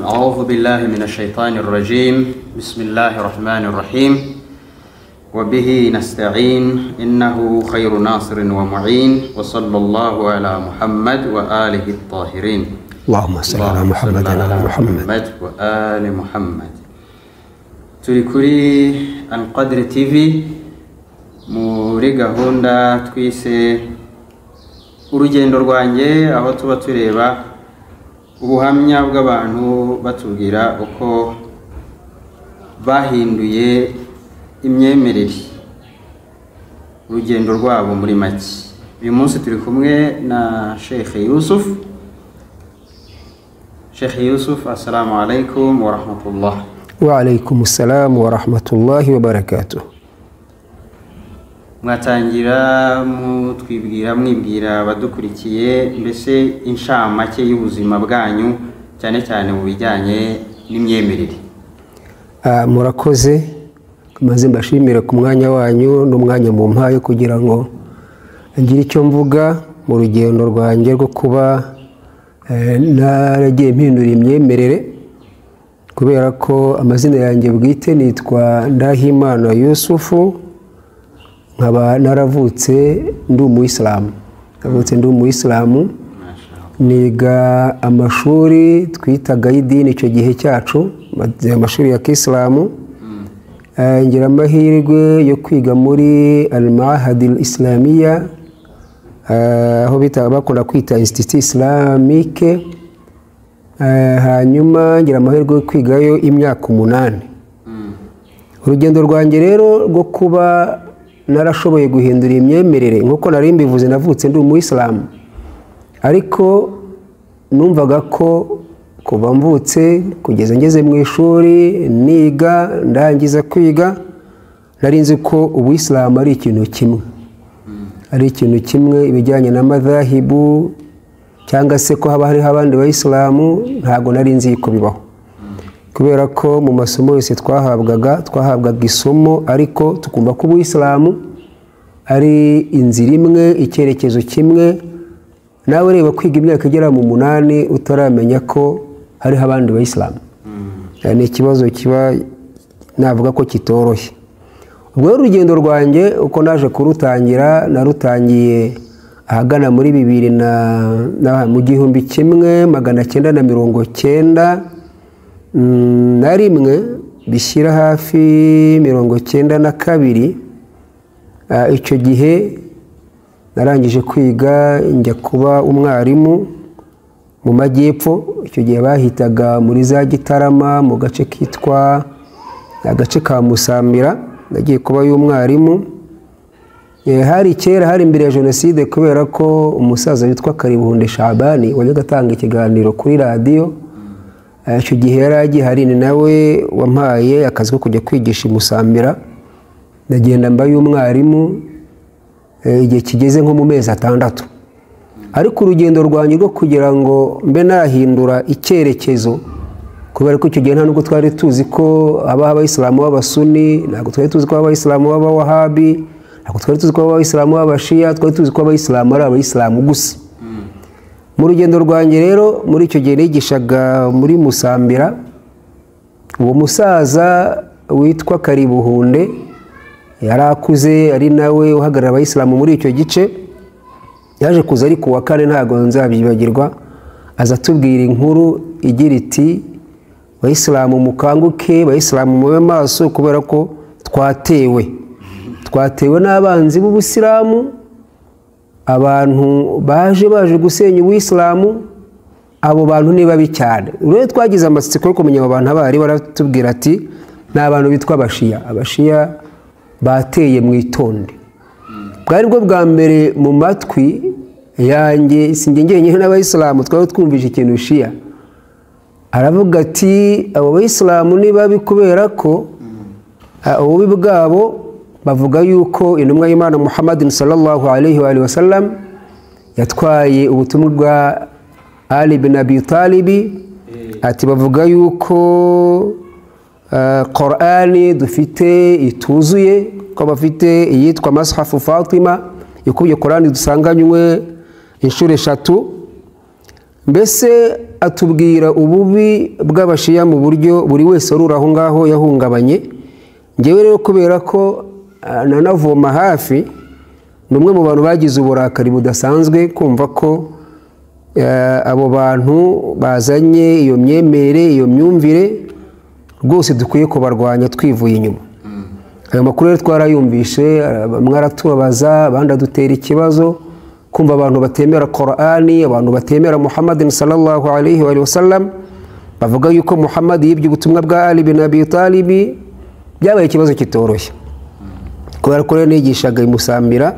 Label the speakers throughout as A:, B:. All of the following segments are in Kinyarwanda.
A: أعوذ بالله من الشيطان الرجيم بسم الله الرحمن الرحيم وبه نستعين إنه خير ناصر ومعين وصلى الله على محمد وآله الطاهرين.
B: اللهم صل على محمد وعلى محمد
A: وآل محمد. Turi kuri Al-Qadr TV muri gahunda twise urugendo rwanjye, aho tuba tureba ubuhamya bw'abantu batubwira uko bahinduye imyemerere, urugendo rwabo muri make. Uyu munsi turi kumwe na Sheikh Yusuf. Sheikh Yusuf, assalamu alaikum wa rahmatullah.
B: Wa alaikum assalam wa rahmatullahi wa barakatuh.
A: Mwatangira mutwibwira, mwibwira abadukurikiye mbese inshamake y'ubuzima bwanyu, cyane cyane mu bijyanye n'imyemerere.
B: Murakoze, maze mbashimire ku mwanya wanyu n'umwanya mu mpaye kugira ngo ngire icyo mvuga mu rugendo rwanjye rwo kuba naragiye mpindura imyemerere, kubera ko amazina yanjye bwite nitwa Ndahimana Yusufu, nkaba naravutse ndi umuyisilamu. Navutse ndi umuyisilamu, niga amashuri twitaga y'idini icyo gihe cyacu, amashuri ya kisilamu. Ngira amahirwe yo kwiga muri Al-Ma'had al-Islamiyya, aho bakunda kwita Institut Islamique. Hanyuma ngira amahirwe yo kwigayo imyaka 8. Urugendo rwanjye rero rwo kuba narashoboye guhindura imyemerere, nkuko nari mbivuze navutse ndi umuyisilamu, ariko numvaga ko kuva mvutse kugeza ngeze mu ishuri niga ndangiza kwiga, nari nzi ko ubuyisilamu ari ikintu kimwe, ari ikintu kimwe ibijyanye na madhahibu cyangwa se ko haba hariho abandi bayisilamu, ntago nari nzi ko bibaho, kubera ko mu masomo yose twahabwaga isomo, ariko tukumva ko ubuyisilamu ari inzira imwe, icyerekezo kimwe. Nawe reba kwiga imyaka igera mu 8 utaramenya ko hariho abandi bayisilamu, ni ikibazo kiba navuga ko kitoroshye. Ubwo urugendo rwanjye uko naje kurutangira, narutangiye ahagana muri bibiri na mu 1991 bishyira hafi 92. Icyo gihe narangije kwiga njya kuba umwarimu mu majyepfo. Icyo gihe bahitaga muri za Gitarama, mu gace kitwa agace ka Musambira, nagiye kuba y'umwarimu. Hari kera, hari imbere ya jenoside, kubera ko umusaza witwa Karibuhunde Shabani wajyaga atanga ikiganiro kuri radiyo, icyo gihe yari agihari, ni nawe wampaye akazi ko kujya kwigisha i Musambira. Ndagenda mba y'umwarimu igihe kigeze nko mu mezi 6. Ariko urugendo rwanjye rwo kugira ngo mbe nahindura icyerekezo, kubera ko icyo gihe nta nubwo twari tuzi ko haba abayisilamu b'abasuni, ntabwo twari tuzi ko haba abayisilamu b'abawahabi, ntabwo twari tuzi ko haba abayisilamu b'abashiya, twari tuzi ko abayisilamu ari abayisilamu gusa. Mu rugendo rwanjye rero muri icyo gihe nigishaga muri Musambira, uwo musaza witwa Karibuhunde yari akuze, ari nawe uhagarara abayisilamu muri icyo gice. Yaje kuza ari ku wa kane, ntago nzabyibagirwa, aza atubwira inkuru igira iti: bayisilamu mukanguke, bayisilamu mube maso, kubera ko twatewe n'abanzi b'ubusilamu, abantu baje gusenya ubuyisilamu, abo bantu ni babi cyane. Rero twagize amatsiko yo kumenya abo bantu abari, baratubwira ati ni abantu bitwa abashiya, abashiya bateye mu itonde. Bwari bwo bwa mbere mu matwi yanjye, sinjye njyenyine n'abayisilamu twari twumvise ikintu shiya. Aravuga ati abo bayisilamu ni babi kubera ko ububi bwabo bavuga yuko intumwa y'Imana Muhammadin sallallahu alayhi wa sallam yatwaye ubutumwa bwa Ali bin Abi Talib, ati bavuga yuko Qur'ani dufite ituzuye, ko bafite iyitwa Mashafu Fatima ikubye Qur'ani dusanganywe inshuro 3. Mbese atubwira ububi bw'abashiya mu buryo buri wese wari uri aho ngaho yahungabanye. Ngewe rero kubera ko nanavoma hafi, ni umwe mu bantu bagize uburakari budasanzwe kumva ko abo bantu bazanye iyo myemere, iyo myumvire, rwose dukwiye kubarwanya twivuye inyuma. Ayo makuru rero twarayumvishe, bamwe aratubabaza, abandi adutera ikibazo, kumva abantu batemera Qur'ani, abantu batemera Muhammadin sallallahu alayhi wa sallam, bavuga yuko Muhammad yibye ubutumwa bwa Ali bin Abi Talib, byabaye ikibazo kitoroshye. Kubera ko rero nigishaga i Musambira,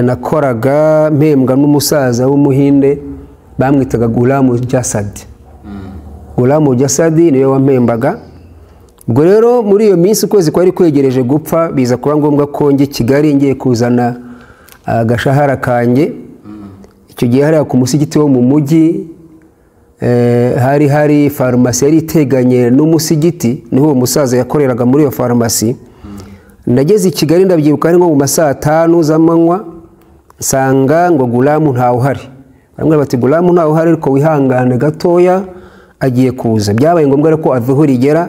B: nakoraga mpembwa n'umusaza w'umuhinde bamwitaga Gulamu Jasad. Gulamu Jasad niwe wampembaga. Ubwo rero muri iyo minsi ukwezi kwari kwegereje gupfa, biza kuba ngombwa ko njye Kigali ngiye kuzana agashahara kanjye. Icyo gihe hariya ku musigiti wo mu mujyi, hari hari farumasi yari iteganye n'umusigiti, niho uwo musaza yakoreraga muri iyo farumasi. Nageze i Kigali ndabyibuka ari nko mu masaa 5 z'amanywa, nsanga ngo Gulamu ntawuhari. Bamwe bati Gulamu ntawuhari, ariko wihangane gatoya agiye kuza. Byabaye ngombwa ko adhuhuri igera,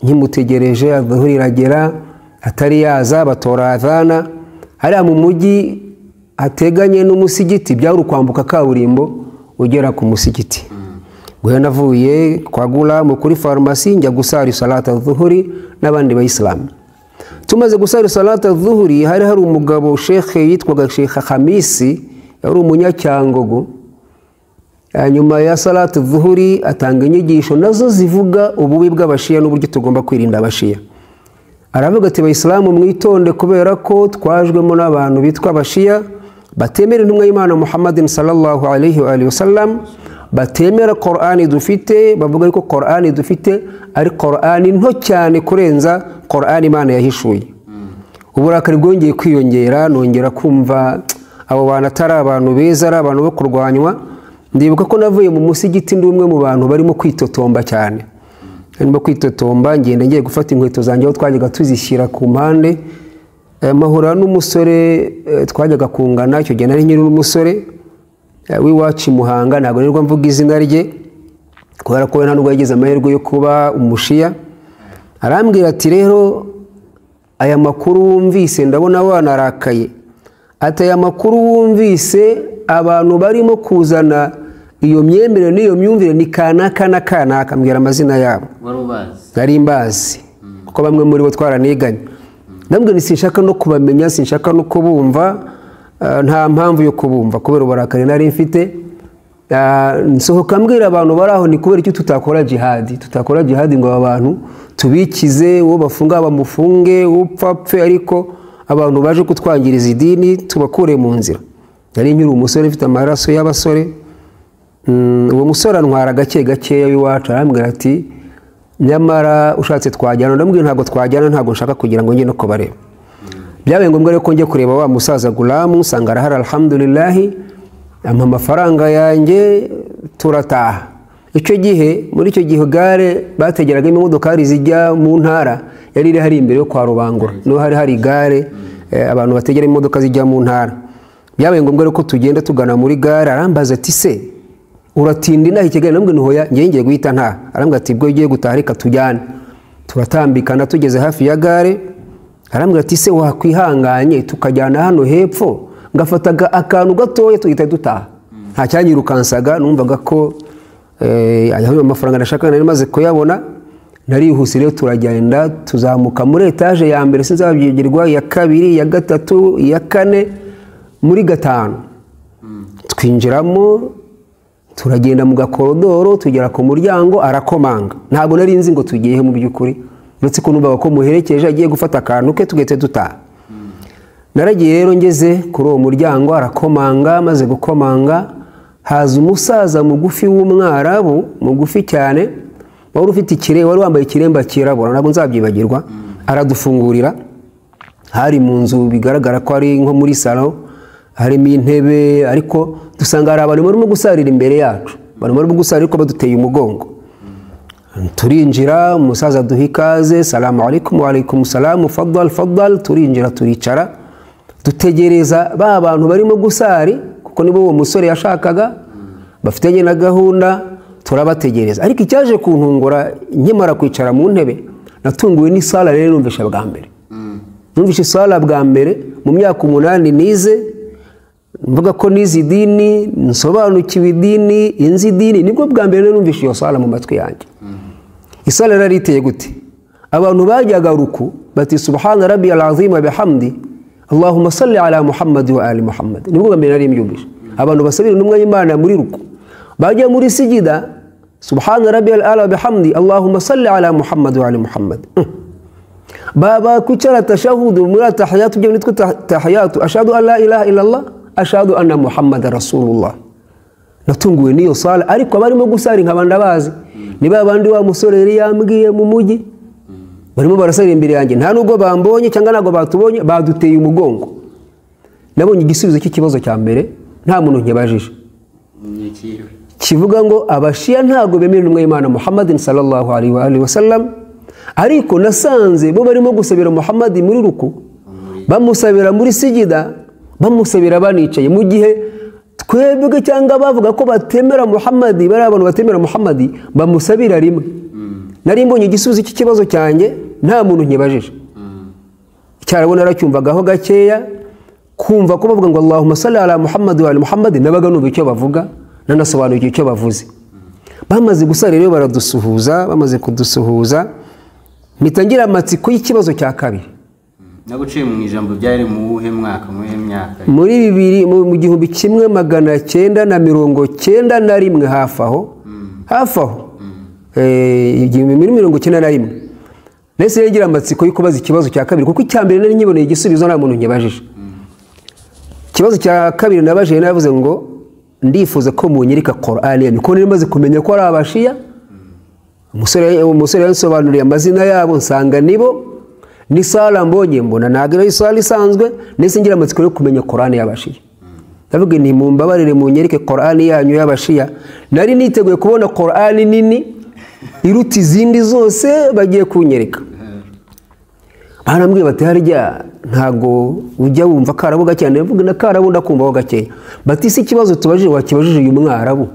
B: nkimutegereje adhuhuri iragera, atari yaza, batora adhana. Hariya mu mujyi hateganye n'umusigiti, byari ukwambuka kaburimbo ugera ku musigiti. Ubwo navuye kwa Gulamu kuri farumasi njya gusari salata adhuhuri n'abandi bayisilamu. Tumaze gusari salata adhuhuri, hari hari umugabo shekhe yitwaga Sheikh Hamisi, yari umunyacyangogo. Nyuma ya salata adhuhuri atanga inyigisho nazo zivuga ububi bw'abashiya n'uburyo tugomba kwirinda abashiya. Aravuga ati bayisilamu mwitonde, kubera ko twajwemo n'abantu bitwa abashiya batemera intumwa y'Imana Muhammadin sallallahu alayhi wa alihi wasallam, batemera Qur'ani dufite, bavuga ko Qur'ani dufite ari Qur'ani nto cyane kurenza Qur'ani Imana yahishuye. Uburakari bwongeye kwiyongera, nongera kumva abo bantu atari abantu beza, ari abantu bo kurwanywa. Ndibuka ko navuye mu musigiti ndi umwe mu bantu barimo kwitotomba cyane. Barimo kwitotomba, ngenda ngiye gufata inkweto zanjye aho twajyaga tuzishyira ku mpande. Mahura n'umusore twajyaga kungana, icyo gihe nari nkiri umusore w'iwacu Muhanga, ntabwo nirwa mvuga izina rye kubera ko we nta nubwo yagize amahirwe yo kuba umushiya. Arambwira ati rero aya makuru wumvise ndabona wanarakaye, ati aya makuru wumvise abantu barimo kuzana iyo myemerere n'iyo myumvire ni kanaka na kanaka, ambwira amazina yabo. Nari mbazi kuko bamwe muri bo twaraniganye. Ndambwira sinshaka no kubamenya, sinshaka no kubumva, nta mpamvu yo kubumva kubera uburakari nari mfite. Nsohoka mbwira abantu bari aho ni kubera icyo tutakora jihadi, tutakora jihadi ngo abantu tubikize, uwo bafunga bamufunge, upfa pfe, ariko abantu baje kutwangiriza idini tubakure mu nzira. Nari nkiri umusore mfite amaraso y'abasore. Uwo musore antwara gake gakeya w'iwacu, arambwira ati nyamara ushatse twajyana. Ndamubwira ntabwo twajyana, ntabwo nshaka kugira ngo njye no kubareba. Byabaye ngombwa rero ko njye kureba wa musaza Gulamu, nsanga arahari alhamdulillah, ampa amafaranga yanjye turataha. Icyo gihe muri icyo gihe gare bategeragamo imodokari zijya mu ntara yari iri hari imbere yo kwa Rubangura, niho hari hari gare abantu bategera imodoka zijya mu ntara. Byabaye ngombwa rero ko tugenda tugana muri gare, arambaza ati se uratinda inaha i Kigali? Ndamubwira nti hoya, ngiye guhita ntaha. Arambwira ati bwo ugiye gutaha reka tujyane. Turatambikana tugeze hafi ya gare, arambwira ati se wakwihanganye tukajyana hano hepfo, ngafataga akantu gatoya tugahita dutaha. Nta cyanyirukansaga, numvaga ko ayo mafaranga nashaka nari maze kuyabona. Narihuse rero turagenda tuzamuka muri etaje ya mbere, sinzabyibagirwa, iya kabiri, iya gatatu, iya kane, muri 5. Twinjiramo turagenda mu gakorodoro tugera ku muryango, arakomanga. Ntabwo nari nzi ngo tugiye mu by'ukuri, uretse ko numvaga ko muherekeje agiye gufata akantu ke tugahita dutaha. Naragiye rero ngeze kuri uwo muryango, arakomanga, maze gukomanga haza umusaza mugufi w'umwarabu, mugufi cyane, wari ufite ikiremba, wari wambaye ikiremba cyirabura, ntabwo nzabyibagirwa. Aradufungurira, hari mu nzu bigaragara ko ari nko muri salo, harimo intebe, ariko dusanga hari abantu barimo gusarira imbere yacu, barimo gusarira ariko baduteye umugongo. Turinjira, umusaza aduha ikaze, salamu alaikum wa alaikum salamu, faddal faddal. Turinjira turicara, dutegereza ba bantu barimo gusari, kuko nibo uwo musore yashakaga. bafitanye na gahunda, turabategereza. Ariko icyaje kuntungura nkimara kwicara mu ntebe, natunguwe n'isala rero numvisha bwa mbere. Numvishe isala bwa mbere mu myaka 8 nize, mvuga ko nize idini, nsobanukiwe idini, inzi idini, nibwo bwa mbere numvishe iyo sala mu matwi yanjye. Isala yari iteye gute? Abantu bajyaga ruku bati subhana rabbiyal azim wa bihamdi Allahumma salli ala Muhammad wa ali Muhammad. Nibwo bwa mbere nari mbyumvishe. Abantu basabira intumwa y'Imana muri ruku, bajya muri sijida subhana rabbiyal ala wa bihamdi Allahumma salli ala Muhammad wa ali Muhammad. Baba kwicara tashahudu muri tahiyatu byo nitwa tahiyatu ashhadu an la ilaha illa Allah ashhadu anna Muhammadar rasulullah. Natunguwe niyo sala, ariko abarimo gusari nkabanda bazi ni babandi wa musore yari yambwiye mu mujyi, barimo barasari imbere yanjye, nta nubwo bambonye cyangwa ntabwo batubonye, baduteye umugongo. Nabonye igisubizo cy'ikibazo cya mbere nta muntu nkibajije, kivuga ngo abashia ntago bemera intumwa y'Imana Muhammadin sallallahu alaihi wa alihi wasallam. Ariko nasanze bo barimo gusabira Muhammad muri ruku, bamusabira muri sijida, bamusabira banicaye, mu gihe twebwe cyangwa bavuga ko batemera Muhammad, bari abantu batemera Muhammad bamusabira rimwe. Nari mbonye igisubizo cy'ikibazo cyanjye nta muntu nkibajije. Icyarabona naracyumvagaho gakeya, kumva ko bavuga ngo Allahumma salli ala Muhammad wa ali Muhammad, nabaga numva icyo bavuga, nanasobanukiwe icyo bavuze. Bamaze gusara rero baradusuhuza, bamaze kudusuhuza mpita ngira amatsiko y'ikibazo cya kabiri.
A: Naguciye mu ijambo, byari mu wuhe mwaka, mu wuhe myaka?
B: Muri bibiri, mu 1991 hafi aho, hafi aho 1991. Nahise ngira amatsiko yo kubaza ikibazo cya kabiri, kuko icya mbere nari nkiboneye igisubizo nta muntu nkibajije. Ikibazo cya kabiri nabajije, navuze ngo ndifuza ko munyereka Qur'an yanyu, kuko nari maze kumenya ko ari abashia. Umusore yansobanuriye amazina yabo nsanga nibo, ni sala mbonye mbona ntabwo ari sala isanzwe, nahise ngira amatsiko yo kumenya Qur'an y'abashia. Ndavuga nti mumbabarire munyereke Qur'an yanyu y'abashia. Nari niteguye kubona Qur'an nini iruta izindi zose bagiye kunyereka. Barambwiye bati harya ntago ujya wumva karabu gake cyane. Ndavuga na karabu ndakumvaho gakeya. Bati si ikibazo tubajije wakibajije uyu mwarabu,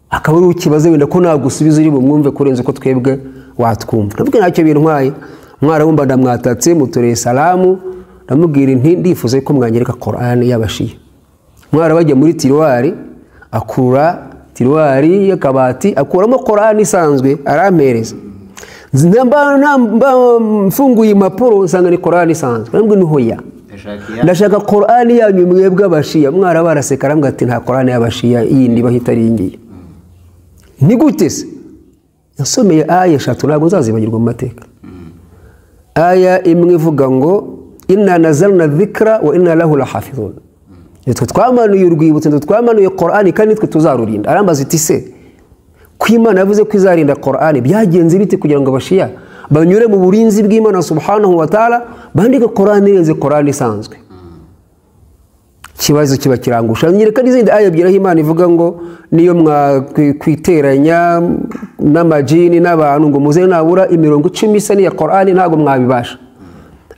B: akaba ari ukibaze wenda ko nagusubiza uri bumwumve kurenza uko twebwe watwumva. Ndavuga ntacyo bintwaye. Mwarabu mba ndamwatatse mutoreye salamu, ndamubwira nti ndifuza ko mwanyereka Qur'an y'abashia. Mwarabu ajya muri tiroir, akura tiroir y'akabati, akuramo Qur'an isanzwe arampereza. Mba mfunguye impapuro nsanga ni Qur'an isanzwe. Ndamubwira nti hoya, ndashaka Qur'an yanyu mwebwe abashia. Mwarabu araseka arambwira ati nta Qur'an y'abashia yindi bahita ari ngiyi. Ni gute se? Yasomeye aya 3 ntabwo nzazibagirwa mu mateka. Aya imwe ivuga ngo inna nazalna dhikra wa inna lahu lahafizun. Nitwe twamanuye urwibutso, nitwe twamanuye Qur'an kandi nitwe tuzarurinda. Arambaza iti se ko Imana yavuze ko izarinda Qur'an, byagenze bite kugira ngo abashia banyure mu burinzi bw'Imana subhanahu wa ta'ala, bandike Qur'an irenze Qur'an isanzwe? Ikibazo kiba kirangusha. Nyereka n'izindi aya ebyiri aho Imana ivuga ngo niyo mwakwiteranya n'amajini n'abantu ngo muze nabura imirongo 10 isa n'iya Qur'an ntago mwabibasha.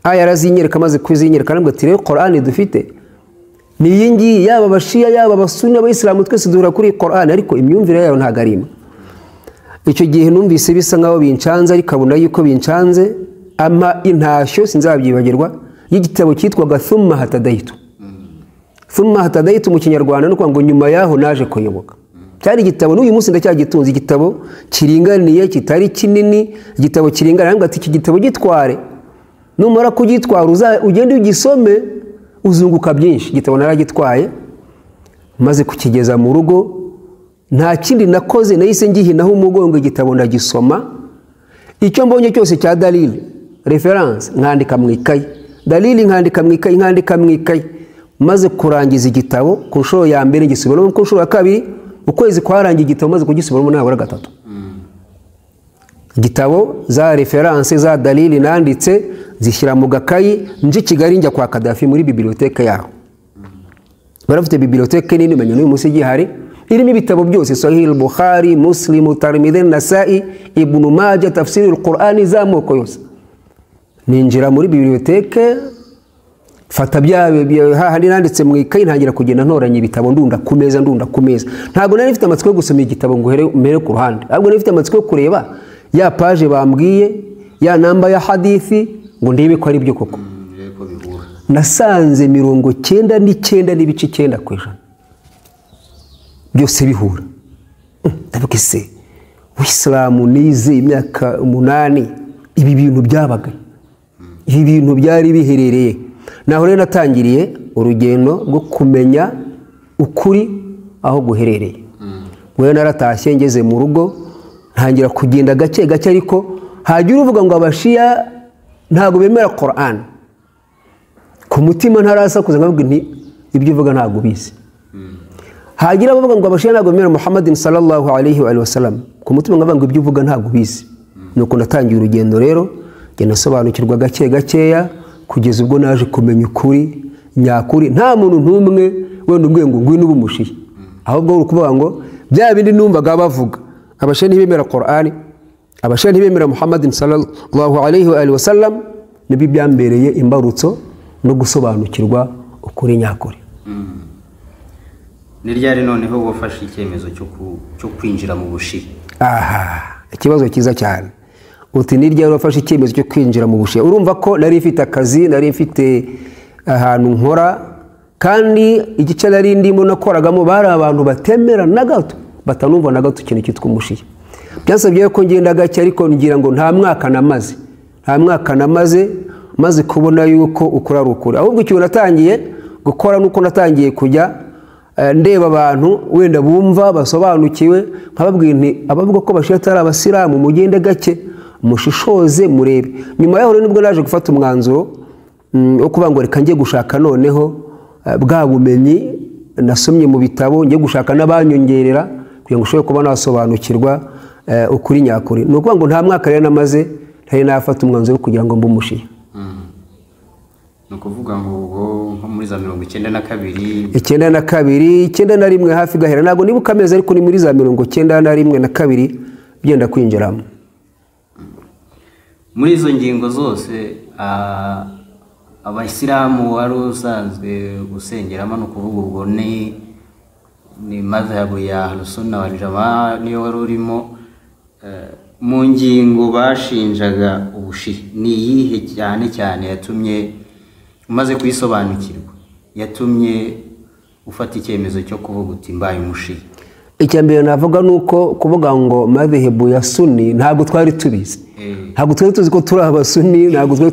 B: Aya arazinyereka, amaze kuzinyereka arambwira ati rero Qur'an dufite ni iyi ngiyi, yaba abashia yaba abasuni abayisilamu twese duhura kuri Qur'an, ariko imyumvire yayo ntago ari imwe. Icyo gihe numvise bisa nkaho bincanze, ariko abona yuko bincanze, ampa intashyo sinzabyibagirwa y'igitabo cyitwaga Thumma Hatadaitu. Thumma Hatadaitu mu kinyarwanda no ngo nyuma yaho naje kuyoboka. Cyari igitabo n'uyu munsi ndacyagitunze, igitabo kiringaniye kitari kinini, igitabo kiringana. Arambwira ati iki gitabo gitware, numara kugitwara ugende ugisome uzunguka byinshi. Igitabo naragitwaye, maze kukigeza mu rugo nta kindi nakoze, nahise ngihinaho umugongo igitabo ndagisoma. Icyo mbonye cyose cya dalili reference nkandika mu ikayi, dalili nkandika mu ikayi, nkandika mu ikayi. Maze kurangiza igitabo ku nshuro ya mbere ngisubiramo, ku nshuro ya kabiri ukwezi kwarangiye igitabo maze kugisubiramo nabura 3. Igitabo za reference za dalili nanditse zishyira mu gakayi, nje Kigali njya kwa Kadafi muri biblioteke yaho. Barafite biblioteke nini menya n'uyu munsi gihari, irimo ibitabo byose Sahih al-Bukhari, Muslim, Tirmidhi, Nasa'i, Ibn Majah, tafsir al-Qur'ani z'amoko yose. Ninjira muri biblioteke Fata bya hahandi nanditse mu ikayi, ntangira kugenda ntoranya ibitabo, ndunda ku meza, ndunda ku meza. Ntabwo nari mfite amatsiko yo gusoma igitabo ngo mere ku ruhande, ahubwo nari mfite amatsiko yo kureba ya page bambwiye, ya namba ya hadithi, ngo ndebe ko ari byo koko. Nasanze 99.9% byose bihura. Ndavuga se Uisilamu nize imyaka 8, ibi bintu byabaga, ibi bintu byari biherereye. Naho rero natangiriye urugendo rwo kumenya ukuri aho guherereye. Wewe naratashye ngeze mu rugo ntangira kugenda gake gake, ariko hagira uvuga ngo abashiya ntago bemera Qur'an, ku mutima ntarasakuza nkavuga nti ibyo uvuga ntago bizi. Hagira abavuga ngo abashiya ntago bemera Muhammadin sallallahu alayhi wa sallam, ku mutima nkavuga ngo ibyo uvuga ntago bizi. Nuko natangiye urugendo rero ngenda nasobanukirwa gake gakeya kugeza ubwo naje kumenya ukuri nyakuri. Nta muntu ntumwe wenda umbwiye ngo ngwino ubumushiye, ahubwo uri kuvuga ngo bya bindi numvaga bavuga, abashiya ntibemera Qur'ani, abashiya ntibemera Muhammadin sallallahu alayhi wa sallam, nibyo byambereye imbarutso no gusobanukirwa ukuri nyakuri.
A: Ni ryari noneho wafashe icyemezo cyo kwinjira mu bushiya?
B: Aha, ikibazo cyiza cyane. Uti ni ryari wafashe icyemezo cyo kwinjira mu bushiya? Urumva ko nari mfite akazi, nari mfite ahantu nkora, kandi igice nari ndimo nakoragamo bari abantu batemera na gato, batanumva na gato ikintu cyitwa umushiya. Byansabye ko ngenda gake, ariko ngira ngo nta mwaka namaze, nta mwaka namaze maze kubona yuko ukora ari ukuri. Ahubwo ikintu natangiye gukora nuko natangiye kujya ndeba abantu wenda bumva basobanukiwe, nkababwira nti abavuga ko bashiya atari abasilamu mugende gake, mushishoze murebe. Nyuma yaho nibwo naje gufata umwanzuro wo kuvuga ngo reka njye gushaka noneho bwa bumenyi nasomye mu bitabo, njye gushaka n'abanyongerera kugira ngo ushobore kuba nasobanukirwa ukuri nyakuri. Ni ukuvuga ngo nta mwaka rero namaze ntari nafata umwanzuro kugira ngo mbe umushiya.
A: Ni ukuvuga ngo ubwo nko muri za 92,
B: 92, 91 hafi gahera, ntabwo nibuka amezi, ariko ni muri za 91 na 2 byenda kwinjiramo.
A: Muri izo ngingo zose abayisilamu wari usanzwe gusengeramo, ni ukuvuga ubwo ni madhhabu ya Ahlus-Sunnah wal Jamaa niyo wari urimo. Mu ngingo bashinjaga ubushiya ni iyihe cyane cyane yatumye umaze kuyisobanukirwa, yatumye ufata icyemezo cyo kuvuga uti mbaye umushiya?
B: Icya mbere navuga nuko kuvuga ngo madhehebu ya Sunni ntabwo twari tubizi. Ntabwo twari tuzi ko turi abasuni, ntabwo twari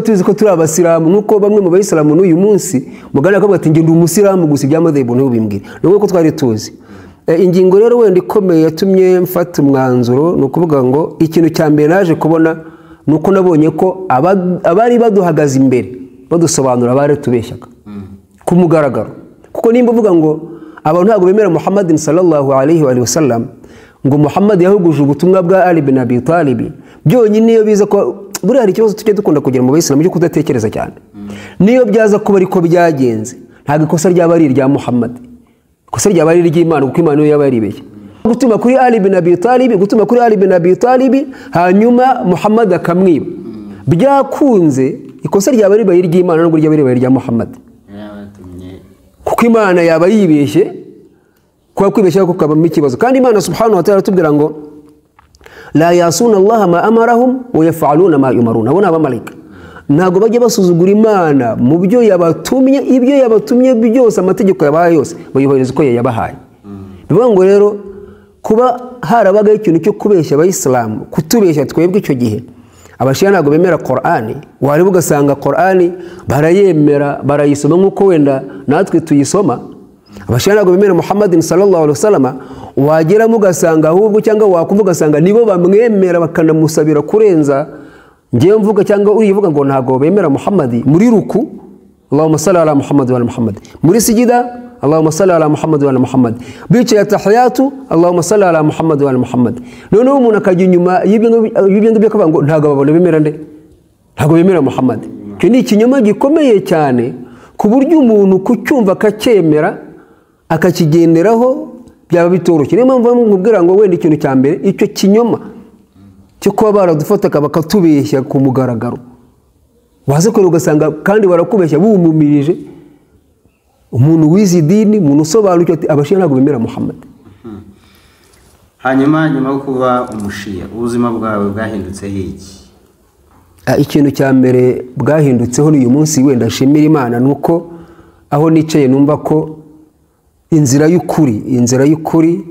B: tuzi ko turi abasilamu, nkuko bamwe mu bayisilamu n'uyu munsi mugana akavuga ati nge ndi umusilamu gusa ibya madhehebu ntubimbwire. Nuko twari tuzi. Ingingo rero wenda ikomeye yatumye mfata umwanzuro ni ukuvuga ngo ikintu cya mbere naje kubona nuko nabonye ko abari baduhagaze imbere badusobanura bari tubeshyaga ku mugaragaro. Kuko nimba uvuga ngo abantu ntabwo bemera Muhammadin sallallahu alayhi wa sallam, ngo Muhammad yahuguje ubutumwa bwa Ali bin Abi Talib, byonyine iyo biza ko buriya hari ikibazo tujye dukunda kugira mu bayisilamu cyo kudatekereza cyane. Niyo byaza kuba ariko byagenze, ntabwo ikosa ryaba ari irya Muhammad, ikosa ryaba ari iry'Imana, kuko Imana niyo yaba yaribeshye. Gutuma kuri Ali bin Abi Talib, gutuma kuri Ali bin Abi Talib, hanyuma Muhammad akamwiba, byakunze ikosa ryaba ribaye iry'Imana nubwo ryaba ribaye irya Muhammad, kuko Imana yaba yibeshye, kuba kwibeshya ko kabamo ikibazo. Kandi Imana subhanahu wa ta'ala atubwira ngo la yasuna Allah ma amarahum wa yaf'aluna ma yumaruna. Abo ni abamalayika, ntabwo bajya basuzugura Imana mu byo yabatumye, ibyo yabatumye byose, amategeko yabahaye yose bayubahiriza uko yayabahaye. Bivuga ngo rero kuba harabagaho ikintu cyo kubeshya abayisilamu, kutubeshya twebwe icyo gihe abashiya ntabwo bemera Qur'ani, wareba ugasanga Qur'ani barayemera barayisoma nkuko wenda natwe tuyisoma. Abashiya ntabwo bemera Muhammadin sallallahu alaihi wasallam, wageramo ugasanga ahubwo cyangwa wakumva ugasanga nibo bamwemera bakanamusabira kurenza ngewe mvuga cyangwa urivuga ngo ntabwo bemera Muhammad. Muri ruku Allahumma salli ala Muhammad wa ala Muhammad, muri sijida Allahumma salli ala Muhammad wa ala Muhammad, bicaye tahiyatu Allahumma salli ala Muhammad wa ala Muhammad. Noneho umuntu akajya inyuma y'ibyo ngibyo akavuga ngo ntabwo babona bemera nde, ntabwo bemera Muhammad. Icyo ni ikinyoma gikomeye cyane ku buryo umuntu kucyumva akacyemera akakigenderaho byaba bitoroshye. Niyo mpamvu bamubwira ngo wenda ikintu cya mbere icyo kinyoma cyo kuba baradufataga bakatubeshya ku mugaragaro, Waza kure ugasanga kandi barakubeshya bumumirije. Umuntu wize idini, umuntu usobanukiwe ati abashiya ntabwo bemera Muhammad.
A: Hanyuma nyuma yo kuba umushiya, ubuzima bwawe bwahindutseho iki?
B: Ikintu cya mbere bwahindutseho n'uyu munsi wenda nshimira Imana nuko aho nicaye numva ko inzira y'ukuri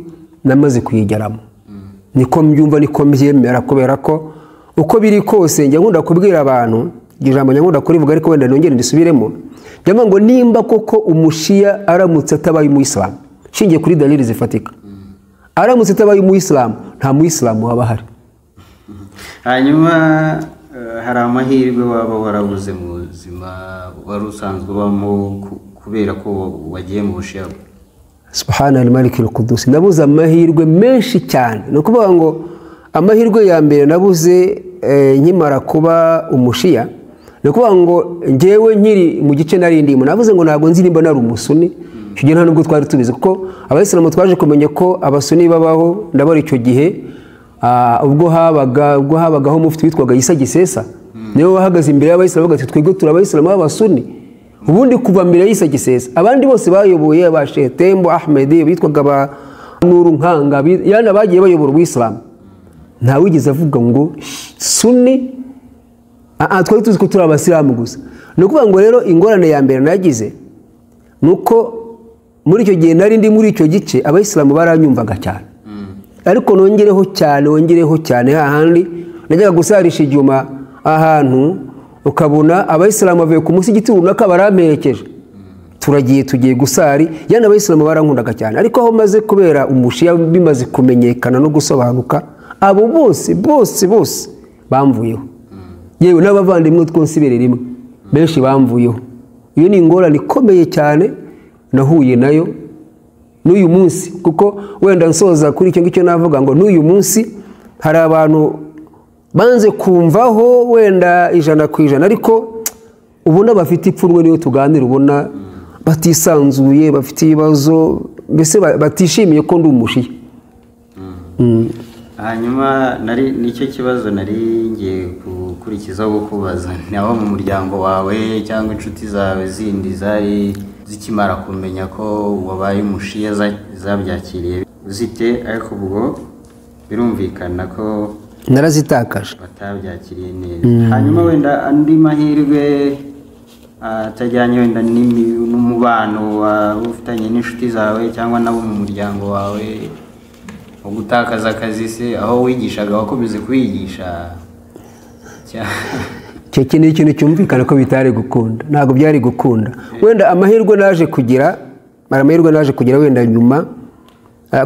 B: namaze kuyigeramo. Niko mbyumva, niko mbyemera, kubera ko uko biri kose njya nkunda kubwira abantu ijambo nkunda kurivuga ariko wenda nongere ndisubiremo. Njya ngo nimba koko umushiya aramutse atabaye umuyisilamu, shingiye kuri dalili zifatika, aramutse atabaye umuyisilamu nta muyisilamu waba ahari.
A: Hanyuma hari amahirwe waba warabuze mu buzima wari usanzwe ubamo kubera ko wagiye mu bushiya?
B: Subhana al-Malik al-Qudus, nabuze amahirwe menshi cyane. Ni ukuvuga ngo amahirwe ya mbere nabuze nkimara kuba umushiya, ni ukuvuga ngo njyewe nkiri mu gice nari ndimo navuze ngo ntabwo nzi nimba nari umusuni. Icyo gihe nta nubwo twari tubizi, kuko abayisilamu twaje kumenya ko abasuni babaho ndabona icyo gihe ubwo habagaho mufti witwaga Isa Gisesa, niwe wahagaze imbere y'abayisilamu avuga ati twebwe turi abayisilamu b'abasuni. Ubundi kuva mbere y'Isa Gisesa abandi bose bayoboye ba Shetembo Ahmed bitwaga ba Nuru Nkanga, yana bagiye bayobora ubuyisilamu, nta wigeze avuga ngo sunni. Twari tuzi ko turi abasilamu gusa. Ni ukuvuga ngo rero ingorane ya mbere nagize nuko muri icyo gihe nari ndi muri icyo gice abayisilamu baranyumvaga cyane, ariko nongereho cyane hahandi najyaga gusarisha ijuma ahantu ukabona abayisilamu bavuye ku musigiti runaka baramperekeje, turagiye tugiye gusari, yana abayisilamu barankundaga cyane. Ariko aho maze kubera umushiya bimaze kumenyekana no gusobanuka, abo bose bose bose bamvuyeho. Yewe n'abavandimwe twonsibere rimwe benshi bamvuyeho. Iyo ni ingorane ikomeye cyane nahuye nayo n'uyu munsi, kuko wenda nsoza kuri icyo ngicyo navuga ngo n'uyu munsi hari abantu banze kumvaho wenda 100%, ariko ubona bafite ipfunwe niyo tuganira, ubona batisanzuye, bafite ibibazo, mbese batishimiye ko ndi umushiya.
A: Hanyuma nari nicyo kibazo nari ngiye gukurikizaho kubaza, naho mu muryango wawe cyangwa inshuti zawe zindi zari zikimara kumenya ko wabaye umushiya zabyakiriye zite? Ariko ubwo birumvikana ko
B: narazitakaje,
A: batabyakiriye neza. Hanyuma wenda andi mahirwe atajyanye wenda n'umubano wawe ufitanye n'inshuti zawe cyangwa nabo mu muryango wawe, gutakaza akazi se aho wigishaga wakomeze kwigisha?
B: Icyo ni ikintu cyumvikana ko bitari gukunda, ntabwo byari gukunda. Wenda amahirwe naje kugira wenda nyuma,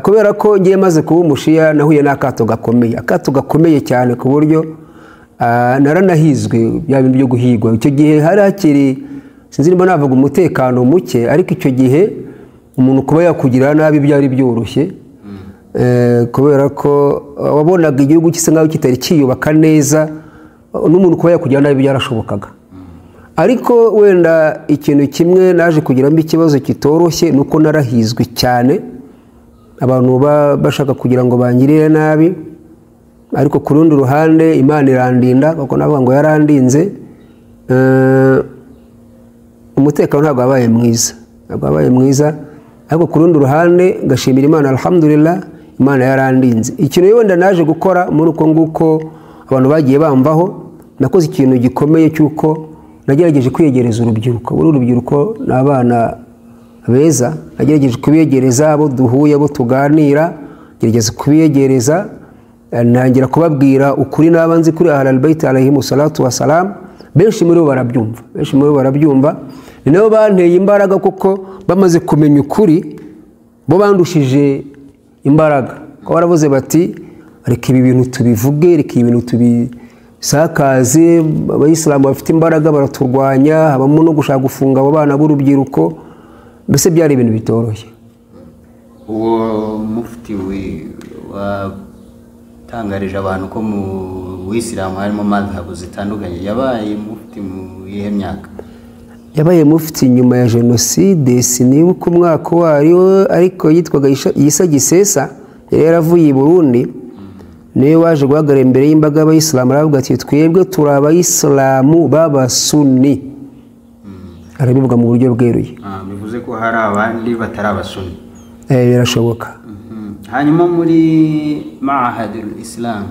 B: kubera ko ngiye maze kuba umushiya nahuye n'akato gakomeye, akato gakomeye cyane ku buryo naranahizwe bya bintu byo guhigwa. Icyo gihe hari hakiri sinzi niba navuga umutekano muke, ariko icyo gihe umuntu kuba yakugirira nabi byari byoroshye, kubera ko wabonaga igihugu gisa nkaho kitari kiyubaka neza, n'umuntu kuba yakugirira nabi byarashobokaga. Ariko wenda ikintu kimwe naje kugiramo ikibazo kitoroshye nuko narahizwe cyane, abantu bashaka kugira ngo bangirire nabi, ariko ku rundi ruhande Imana irandinda, kuko navuga ngo yarandinze. Umutekano ntabwo wabaye mwiza, ariko ku rundi ruhande ngashimira Imana, alhamdulillah, Imana yarandinze. Ikintu wenda naje gukora muri uko nguko abantu bagiye bamvaho, nakoze ikintu gikomeye cy'uko nagerageje kwiyegereza urubyiruko. Uru rubyiruko ni abana beza, nagerageje kubiyegereza abo duhuye, abo tuganira, ngerageza kubiyegereza, ntangira kubabwira ukuri naba nzi kuri Ahlul Bait alayhimu salatu wassalam. Benshi muri bo barabyumva, ni nabo banteye imbaraga, kuko bamaze kumenya ukuri bo bandushije imbaraga. Ko baravuze bati reka ibi bintu tubivuge, reka ibi bintu tubisakaze, abayisilamu bafite imbaraga baraturwanya, habamo no gushaka gufunga abo bana b'urubyiruko, mbese byari ibintu bitoroshye.
A: Uwo mufti watangarije abantu ko mu Isilamu harimo madhhabu zitandukanye, yabaye mufti mu iyihe myaka?
B: Yabaye mufti nyuma ya jenoside, sinibuka umwaka wayo, ariko yitwaga Isa Gisesa, yari yaravuye i Burundi. Niwe waje guhagarara imbere y'imbaga y'abayisilamu aravuga ati twebwe turi abayisilamu b'abasuni. Arabivuga mu buryo bweruye.
A: Bivuze ko hari abandi batari abasuni.
B: Birashoboka.
A: Hanyuma muri Ma'hadul Islam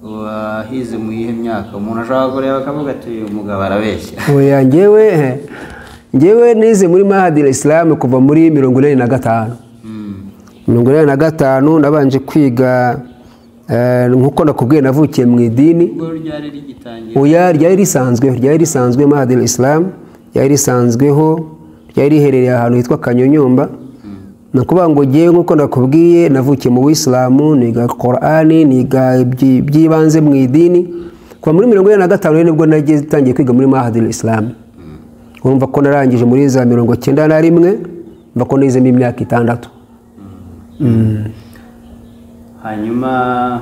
A: wahize mu iyihe myaka? Umuntu ashobora kureba akavuga ati uyu mugabo arabeshya.
B: Oya, njyewe nize muri Ma'hadul Islam kuva muri 85. 85 nabanje kwiga, nkuko nakubwiye navukiye mu idini. Oya, ryari risanzwe Ma'hadul Islam ryari risanzweho, ryari riherereye ahantu hitwa Kanyonyomba. Ni ukuvuga ngo njyewe nkuko nakubwiye navukiye mu Buyisilamu, niga Qur'ani, niga iby'ibanze mu idini. Kuva muri 45 nibwo natangiye kwiga muri Ma'hadul Islam. Urumva ko narangije muri za 91, mva ko nizemo imyaka 6.
A: Hanyuma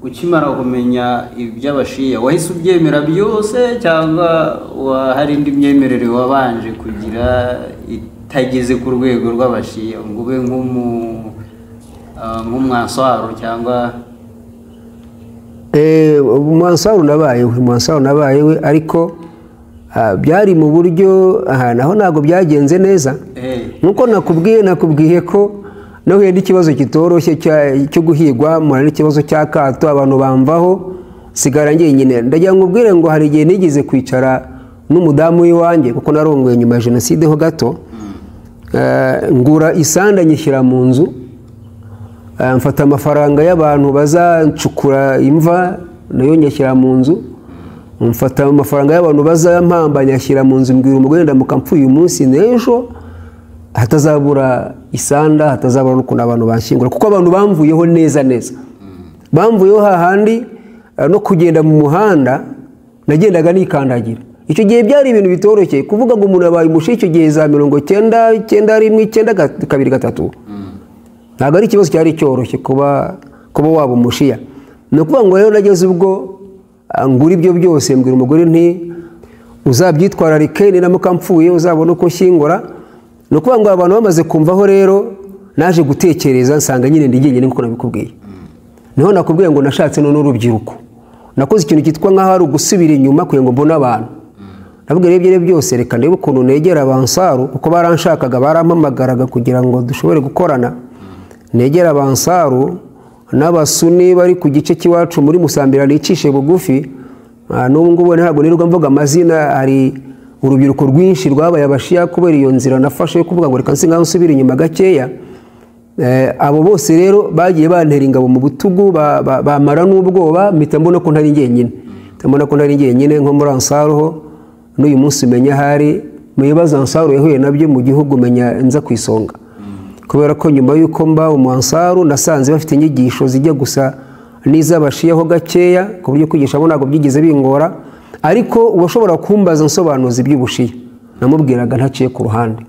A: ukimara kumenya iby'abashiya wahise ubyemera byose cyangwa hari indi myemerere wabanje kugira itageze ku rwego rw'abashiya ngo ube nk'umwansaru cyangwa?
B: Umwansaru nabayewe, ariko byari mu buryo naho ntabwo byagenze neza. Nkuko nakubwiye ko nahuye n'ikibazo kitoroshye cyo guhigwa, mpura n'ikibazo cya kato, abantu bamvaho sigara njyenyine. Ndagira ngo ubwire ngo hari igihe nigeze kwicara n'umudamu w'iwanjye, kuko narongoye nyuma ya jenoside ho gato, ngura isanda nyishyira mu nzu, mfata amafaranga y'abantu bazancukura imva nayo nyishyira mu nzu, mfata amafaranga y'abantu bazampamba nyashyira mu nzu, mbwira umugore ndamuka mpfuye uyu munsi n'ejo hatazabura isanda, hatazabura n'ukuntu abantu banshyingura, kuko abantu bamvuyeho neza neza. Bamvuyeho hahandi no kugenda mu muhanda nagendaga nikandagira. Icyo gihe byari ibintu bitoroshye kuvuga ngo umuntu abaye umushiya icyo gihe za 90, 91, 92, 3. Ntabwo ari ikibazo cyari cyoroshye kuba waba umushiya. Ni ukuvuga ngo rero nageze ubwo ngura ibyo byose, mbwira umugore nti uzabyitwararike, ninamuka mpfuye uzabona uko nshyingura. Ni ukuvuga ngo abantu bamaze kumvaho rero naje gutekereza nsanga nyine ndi jyenyine nkuko nabikubwiye. Niho nakubwiye ngo nashatse none urubyiruko. Nakoze ikintu cyitwa nkaho ari ugusubira inyuma kugira ngo mbone abantu. Navuga rero ibyo byose reka ndebe ukuntu negera abansaru, kuko baranshakaga, barampamagaraga kugira ngo dushobore gukorana. Negera abansaru n'abasuni bari ku gice cy'iwacu muri Musambira nicishe bugufi. N'ubu ngubu ntabwo nirirwa mvuga amazina, hari urubyiruko rwinshi rwabaye abashiya kubera iyo nzira nafashe yo kuvuga ngo reka nse nkaho nsubira inyuma gakeya. Abo bose rero bagiye bantera ingabo mu butugu, bamara n'ubwoba, mpita mbona ko ntari njyenyine. Nko muri Ansaru ho n'uyu munsi menya hari mu bibazo Ansaru yahuye nabyo mu gihugu, menya nza ku isonga. Kubera ko nyuma y'uko mba umu Ansaru nasanze bafite inyigisho zijya gusa n'iz'abashiya ho gakeya, ku buryo kwigisha bo ntabwo byigeze bingora. Ariko uwashobora kumbaza nsobanuza iby'ubushiya namubwiraga ntaciye ku ruhande.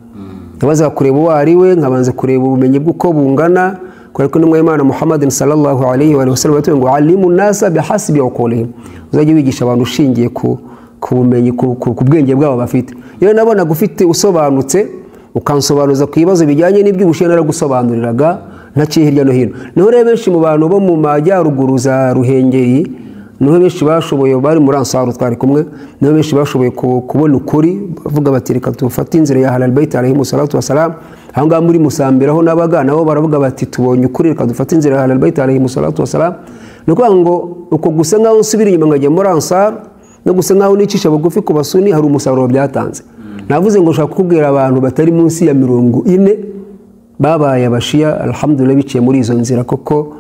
B: Ndabaza kureba uwo ari we, nkabanza kureba ubumenyi bw'uko bungana, kubera ko intumwa y'Imana Muhammadin sallallahu alayhi wa sallam yatubwiye ngo alimu nasa bihasbi uqulihim, uzajye wigisha abantu ushingiye ku bumenyi, ku bwenge bwabo bafite. Iyo nabonaga ufite usobanutse ukansobanuza ku bibazo bijyanye n'iby'ubushiya naragusobanuriraga ntaciye hirya no hino. Niho rero benshi mu bantu bo mu majyaruguru za Ruhengeri, niho benshi bashoboye, bari muri Ansaru twari kumwe, niho benshi bashoboye kubona ukuri, bavuga bati reka tufate inzira ya Ahlul Bait alayhi salatu wasalam. Aho ngaho muri Musambira ho nabaga nabo baravuga bati tubonye ukuri, reka dufate inzira ya Ahlul Bait alayhi salatu wasalam. Ni ukuvuga ngo uko gusa nkaho nsubira inyuma nkajya muri Ansaru no gusa nkaho nicisha bugufi ku basuni, hari umusaruro byatanze. Navuze ngo nshaka kukubwira abantu batari munsi ya 40 babaye abashiya, alhamdulillah, biciye muri izo nzira, koko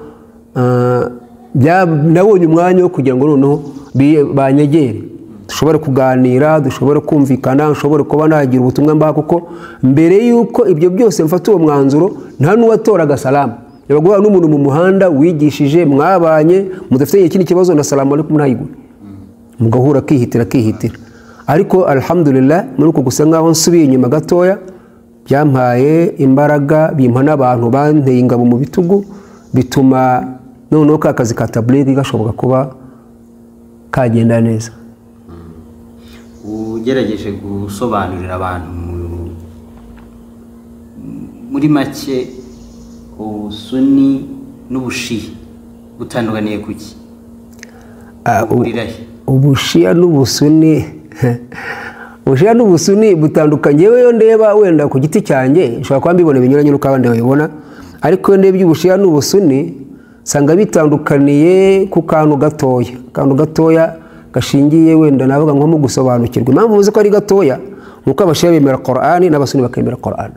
B: nabonye umwanya wo kugira ngo noneho banyegere, dushobore kuganira, dushobore kumvikana, nshobore kuba nagira ubutumwa mbaha, kuko mbere yuko ibyo byose mfata uwo mwanzuro nta n'uwatoraga salamu. Yabaga n'umuntu mu muhanda wigishije mwabanye mudafite ikindi kibazo na salamu alaikum ntayigure, mugahura akihitira. Ariko alhamdulillah muri uko gusa nkaho nsubiye inyuma gatoya byampaye imbaraga, bimpa n'abantu banteye ingabo mu bitugu, bituma noneho ka kazi ka tablighi gashoboka kuba kagenda neza.
A: Ugerageje gusobanurira abantu muri make ubusuni n'ubushiya Butandukaniye kuki?
B: Ubushiya n'ubusuni, ubushiya n'ubusuni butandukanye. Yewe ndeba wenda ku giti cyanjye nshobora kuba mbibona binyuranye n'uko abandi babibona, ariko iyo ndebye ubushiya n'ubusuni nsanga bitandukaniye ku kantu gatoya, akantu gatoya gashingiye wenda navuga nko mu gusobanukirwa. Impamvu uzi ko ari gatoya nuko abashiya bemera Qur'ani n'abasuni bakemera Qur'ani,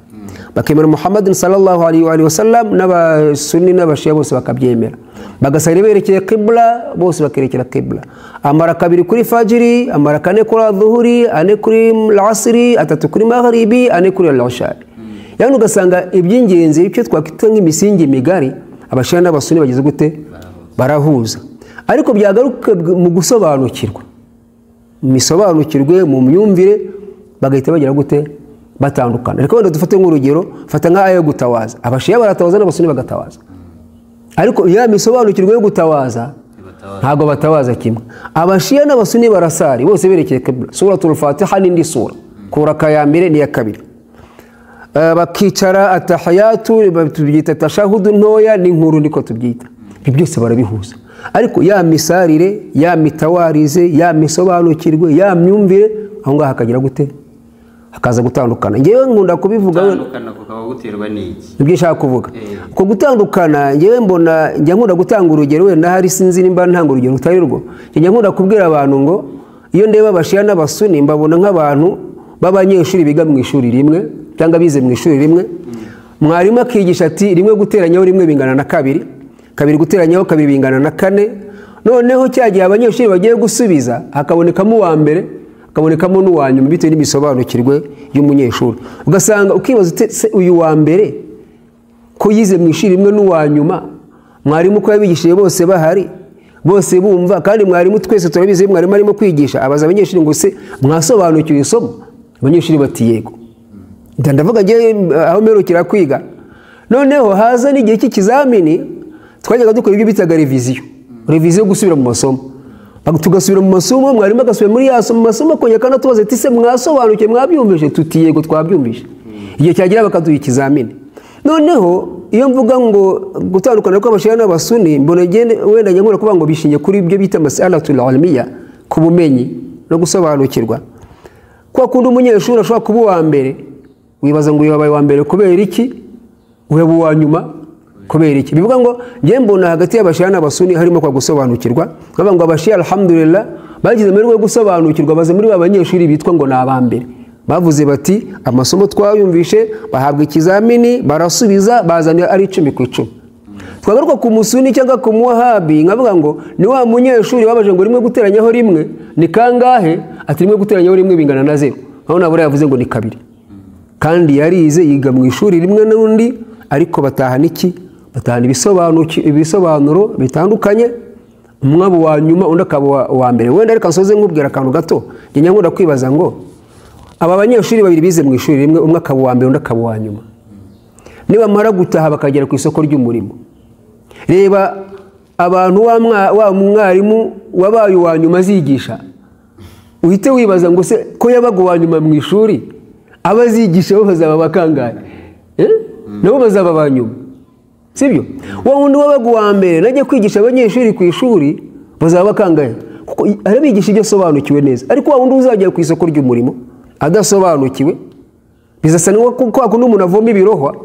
B: bakemera Muhammadin sallallahu alaihi wa sallam, n'abasuni n'abashiya bose bakabyemera, bagasara berekeye qibla, bose bakerekera qibla. Amara kabiri kuri fajiri, amara kane kuri adhuhuri, ane kuri asri, atatu kuri maghribi, ane kuri al-isha. Yani ugasanga iby'ingenzi icyo twakwita nk'imisingi migari abashiya n'abasuni bageze gute barahuza, ariko byagaruka mu gusobanukirwa, misobanukirwe mu myumvire bagahita bagira gute batandukana. Ariko wenda dufate nk'urugero, fata nk'ayo gutawaza, abashiya baratawaza n'abasuni bagatawaza, ariko ya misobanukirwe yo gutawaza ntabwo batawaza kimwe. Abashiya n'abasuni barasari bose berekeye qibla, suratul Fatiha n'indi sura kuraka ya mbere n'iya kabiri, bakicara atahiyatu tubyita tashahudu ntoya n'inkuru niko tubyita, ibyo byose barabihuza. Ariko ya misarire, ya mitawarize, ya misobanukirwe, ya myumvire, aho ngaho hakagira gute hakaza gutandukana. Ngewe nkunda kubivuga,
A: gutandukana kukaba guterwa n'iki?
B: Nibyo nshaka kuvuga. Ko gutandukana ngewe mbona njya nkunda gutanga urugero, wenda hari sinzi nimba ntanga urugero rutari rwo. Njya nkunda kubwira abantu ngo iyo ndeba abashiya n'abasuni mbabona nk'abantu b'abanyeshuri biga mu ishuri rimwe cyangwa bize mu ishuri rimwe. Mwarimu akigisha ati rimwe guteranyaho rimwe bingana na kabiri, kabiri guteranyaho kabiri bingana na kane. Noneho cyagiye abanyeshuri bagiye gusubiza hakabonekamo uwa mbere kabonekamo n'uwa nyuma bitewe n'imisobanukirwe y'umunyeshuri. Ugasanga ukibaza uti uyu wa mbere ko yize mu ishuri rimwe n'uwa nyuma, mwarimu ko yabigishije bose bahari bose bumva, kandi mwarimu twese turabizi, mwarimu arimo kwigisha abaza abanyeshuri ngo se mwasobanukiwe isomo? Abanyeshuri bati yego. Ndavuga ngiye aho mperukira kwiga. Noneho haza n'igihe cy'ikizamini twajyaga dukora ibyo bitaga reviziyo, reviziyo gusubira mu masomo, tugasubira mu masomo, mwarimu agasubira muri ya masomo akongera akanatubaza ati se mwasobanukiwe mwabyumvise? Tuti yego twabyumvise. Igihe cyagera bakaduha ikizamini. Noneho iyo mvuga ngo gutandukana kw'abashiya n'abasuni mbona wenda nkunda kuvuga ngo bishingiye kuri ibyo bita mas'alatul ilmiya, ku bumenyi no gusobanukirwa. Kwa kundi umunyeshuri ashobora kuba uwa mbere, wibaza ngo yabaye uwa mbere kubera iki, uyaba uwa nyuma kubera iki? Bivuga ngo ngiye mbona hagati y'abashiya n'abasuni harimo kwa gusobanukirwa. Nkavuga ngo abashiya alhamdulillah bagize amahirwe yo gusobanukirwa, baza muri ba banyeshuri bitwa ngo ni abambere. Bavuze bati amasomo twayumvishe, bahabwa ikizamini barasubiza, bazana ari 10 ku 10. Twagaruka ku musuni cyangwa ku muwahabi, nkavuga ngo ni wa munyeshuri babaje ngo rimwe guteranyaho rimwe ni kangahe? Ati rimwe guteranyaho rimwe bingana na 0. Aho nabura yavuze ngo ni kabiri. Kandi yarize yiga mu ishuri rimwe n'undi, ariko batahana iki? Batahana ibisobanuro bitandukanye, umwe aba uwa nyuma undi akaba uwa mbere. Wenda reka nsoze nkubwira akantu gato, njye nkunda kwibaza ngo aba banyeshuri babiri bize mu ishuri rimwe, umwe akaba uwa mbere undi akaba uwa nyuma, nibamara gutaha bakagera ku isoko ry'umurimo, reba abantu wa mwarimu wabaye uwa nyuma azigisha, uhite wibaza ngo se ko yabaga uwa nyuma mu ishuri abazigisha bo bazaba bakangahe? Nabo bazaba ba nyuma, sibyo? Wa wundi wabaga uwa mbere najya kwigisha abanyeshuri ku ishuri bazaba bakangahe? Kuko arabigisha ibyo asobanukiwe neza, ariko wa wundi uzajya ku isoko ry'umurimo adasobanukiwe bizasa n'uko kwa kundi umuntu avoma ibirohwa,